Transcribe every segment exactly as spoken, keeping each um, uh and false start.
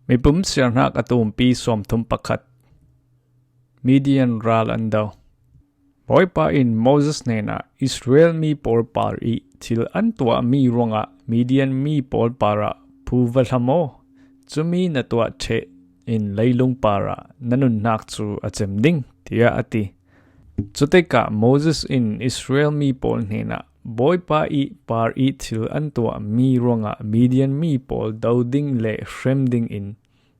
Mipum siarhnak a tumpi sawmthum pakhat. Midian ral an do. Bawipa in Moses hnenah, Israel mi pawl par ih thil an tuahmi ruangah Midian mi pawl parah phu va hlam aw. Cumi na tuah ṭheh in leilung parah na nunnak cu a cem ding, tiah a ti. Cutikah Moses in Israel mi pawl hnenah, Bawipa ih par ih thil an tuahmi ruangah Midian mi pawl do ding le hrem dingin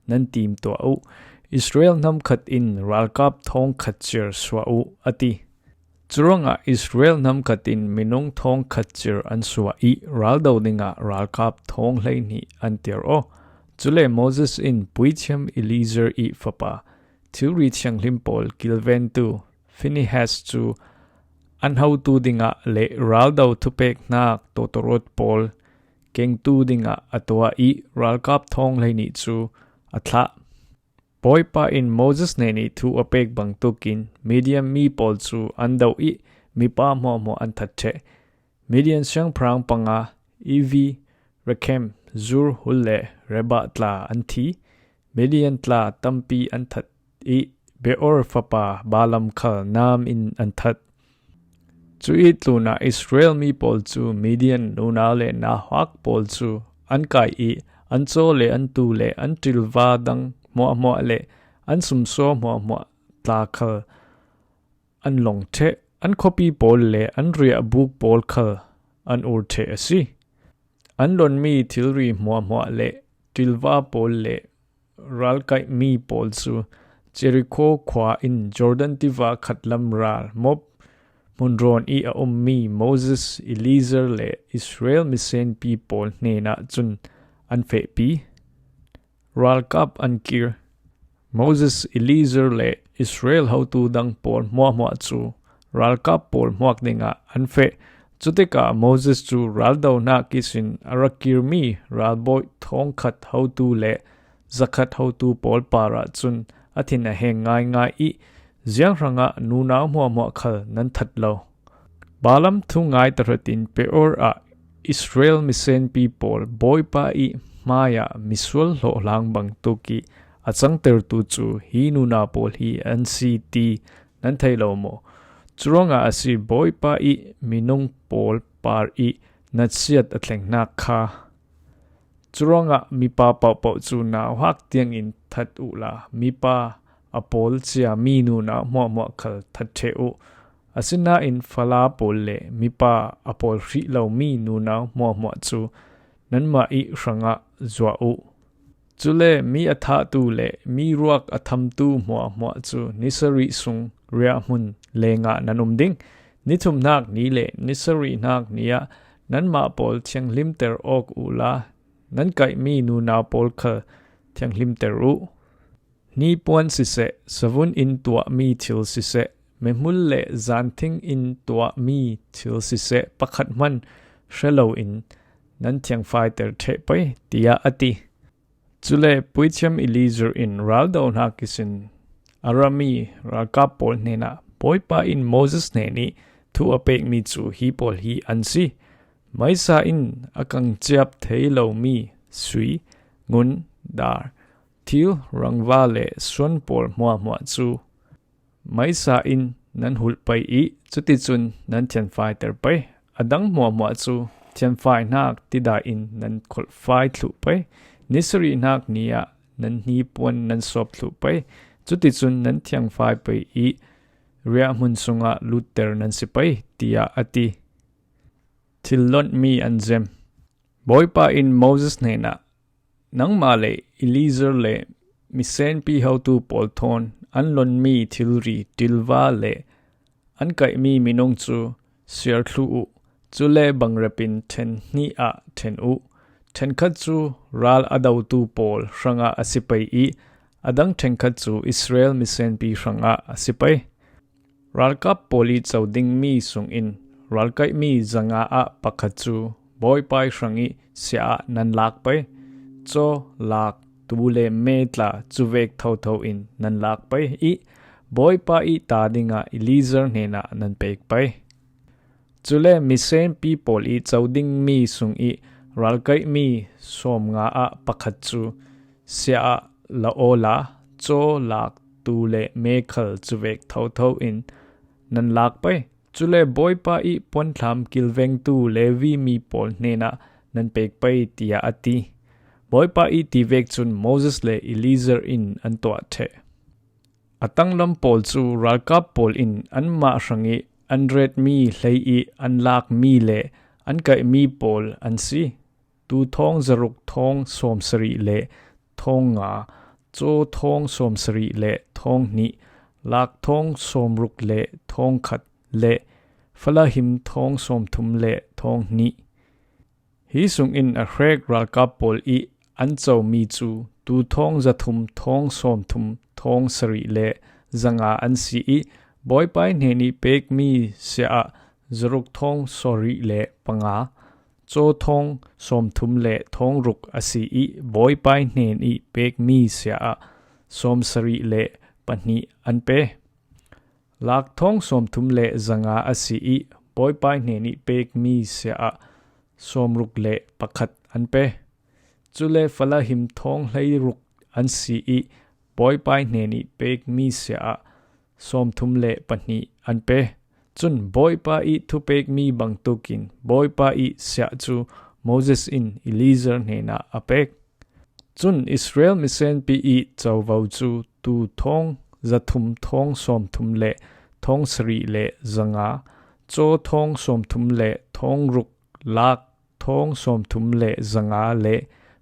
nan tim tuah uh. Israel hnam khat in ralkap thawng khat cir suah uh, a ti. Curuangah Israel hnam khat in minung thawng khat cir an suah ih, ral do dingah ralkap thawng hleihnih an tir aw. Cule Moses in puithiam Eliezer ih fapa, thilri thianghlim pawl kilventu Phinehas cu an hotu dingah le ral do thupeknak tawtawrawt pawl kengtu dingah a tuah ih, ralkap thawng hleihnih cu a thlah. Bawipa in Moses hnen ih thu a pek bangtuk in Midian mi pawl cu an do ih, mipa hmuahhmuah an that ṭheh. Midian siangpahrang panga, Evi, Rekem, Zur, Hul le Reba tla an thi. Midian tla tampi an that ih, Beor fapa Balaam khal nam in an that. Cu ih tlunah Israel mi pawl cu Midian nunau le nauhak pawl cu an kaih ih, an caw le an tuu le an ṭilva dang hmuahhmuah le an sumsaw hmuahhmuah tla khal an long ṭheh, an khuapi pawl le an riahbuk pawl khal an ur ṭheh a si. An lonmi thilri hmuahhmuah le ṭilva pawl le ralkaihmi pawl cu Jerikho khua in Jordan tiva khatlam ral Moab hmunrawn ih a ummi Moses, Eliezer le Israel misenpi pawl hnenah cun an fehpi. Ralkap an kir. Moses, Eliezer le Israel hotu dang pawl hmuahhmuah cu ralkap pawl hmuak dingah an feh. Cutikah Moses cu raldohnak ihsin a rak kirmi ralbawi thawngkhat hotu le zakhat hotu pawl parah cun a thin a heng ngaingai ih, zianghrangah nunau hmuahhmuah khal nan that lo. Balaam thu ngai tahratin Peor ah Israel misenpi pawl Bawipa ih hmaiah misual hlawhhlang bangtuk ih a cangtertu cu hi nunau pawl hi an si ti nan thei lo maw? Curuangah a si, Bawipa ih minung pawl par ih natsiat a thlengnak kha. Curuangah mipa pohpoh cu nauhak tiangin that uhla, mipa a pawl ciami nunau hmuahhmuah khal that ṭheh uh. Asinain fala pawl le mipa a pawl hrih lomi nunau hmuahhmuah cu nanmah ih hrangah zuah uh. Cule mi a thahtu le mi ruak a thamtu hmuahhmuah cu ni sarih sung riahhmun lengah nan um ding. Ni thumhnak ni le ni sarihnak ni ah nanmah pawl thianghlimter awk uhla, nan kaihmi nunau pawl khal thianghlimter uh. Hnipuan siseh, savun in tuahmi thil siseh, mehmul le zanthing in tuahmi thil siseh, pakhat hman hre loin nan thiangfaiter ṭheh pei, tiah a ti. Cule puithiam Eliezer in raldohnak ihsin a rami ralkap pawl hnenah, Bawipa in Moses hnenih thu a pekmi cu hi pawl hi an si. Meisa in a kangciap thei lomi sui, ngun, dar, thil, rangva le suan pawl hmuahhmuah cu meisa in nan hulh pei ih, cuticun nan thianfaiter pei. A dang hmuahhmuah cu thianfainak tidai in nan kholhfai thluh pei. Ni sarihnak ni ah nan hnipuan nan sawp thluh pei. Cuticun nan thiangfai pei ih, riahhmun sungah lutter nan si pei, tiah a ti. Thil lonhmi an zem. Bawipa in Moses hnenah, Nangmah le Eliezer le misenpi hotu pawl thawn an lonmi thilri ṭilva le an kaihmi minung cu siar thluh uh. Cule bangrep in ṭhen hnih ah ṭhen uh. Ṭhenkhat cu ral a dotu pawl hrangah a si pei ih, a dang ṭhenkhat cu Israel misenpi hrangah a si pei. Ralkap pawl ih co dingmi sungin ralkaihmi zanga ah pakhat cu Bawipa ih hrangih siah ah nan lak pei. Caw, lak, tuu le me tla cuvek thotho in nan lak pei ih, Bawipa ih ta dingah Eliezer hnenah nan pek pei. Cule misenpi pawl ih co dingmi sungih ralkaihmi sawmnga ah pakhat cu sia ah la awla, caw, laktu le mekhal cuvek thotho in nan lak pei. Cule Bawipa ih puanthlam kilvengtu Levi mi pawl hnenah nan pek pei, tiah a ti. Bawipa ih ti vek cun Moses le Eliezer in an tuah ṭheh. A tanglam pawl cu ralkap pawl in anmah hrangih an retmi hlei ih an lakmi le an kaihmi pawl an si. Tu thawng zaruk thawng sawmsarih le thawng nga, caw thawng sawmsarih le thawng hnih, lak thawng sawmruk le thawng khat le falahim thawng sawmthum le thawng hnih. Hi sungin a hrek ralkap pawl ih an comi cu tu thawng zathum thawng sawmthum thawng sarih le zanga an si ih, Bawipa ih hnen ih pekmi sia ah zaruk thawng sawmruk le panga, caw thawng sawmthum le thawng ruk a si ih, Bawipa ih hnen ih pekmi sia ah sawmsarih le pahnih an pe. Lak thawng sawmthum le zanga a si ih, Bawipa ih hnen ih pekmi sia ah sawmruk le pakhat an pe. Cule falahim thawng hleiruk an si ih, Bawipa ih hnen ih pekmi sia ah sawmthum le pahnih an pe. Cun Bawipa ih thupekmi bangtukin Bawipa ih sia cu Moses in Eliezer hnenah a pek. Cun Israel misenpi ih covo cu tu thawng zathum thawng sawmthum le thawng sarih le zanga, caw thawng sawmthum le thawng ruk, lak thawng sawmthum le zanga le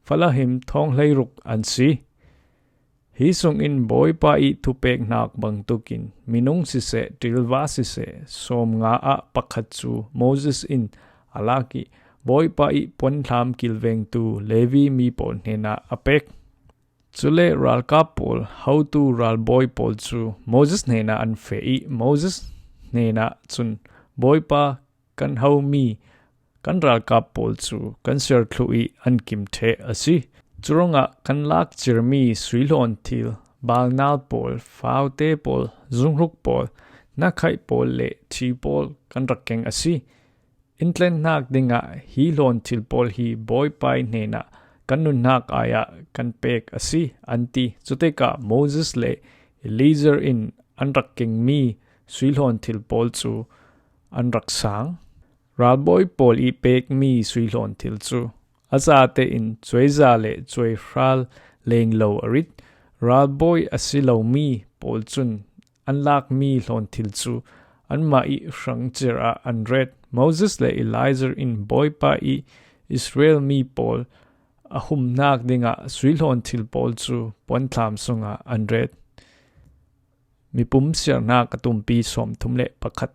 falahim thawng hleiruk an si. Hi sungin Bawipa ih thupeknak bangtukin minung siseh, ṭilva siseh, sawmnga ah pakhat cu Moses in a lak ih Bawipa ih puanthlam kilvengtu Levi mi pawl hnenah a pek. Cule ralkap pawl, hotu ralbawi pawl cu Moses hnenah an feh ih, Moses hnenah cun, Bawipa, kan homi kan ralkap pawl cu kan siar thluh ih an kim ṭheh a si. Curuangah kan lak cirmi suihlawn thil, balnal pawl, faute pawl, zunghruk pawl, nakhaih pawl le ṭhi pawl kan rak keng a si. In tlenhnak dingah hi hlawn thil pawl hi Bawipa ih hnenah kan nunnak ai-ah kan pek a si, an ti. Cutikah Moses le Eliezer in an rak kengmi suihlawn thil pawl cu an rak sang. Ralbawi pawl ih pekmi suihlawn thil cu a zatein cuaiza le cuaihral lenglo a rit. Ralbawi a si lomi pawl cun an lakmi hlawn thil cu anmah ih hrang cer ah an ret. Moses le Eliezer in Bawipa ih Israel mi pawl a humnak dingah suihlawn thil pawl cu puanthlam sungah an ret. Mipum siarnak a tumpi sawmthum le pakhat.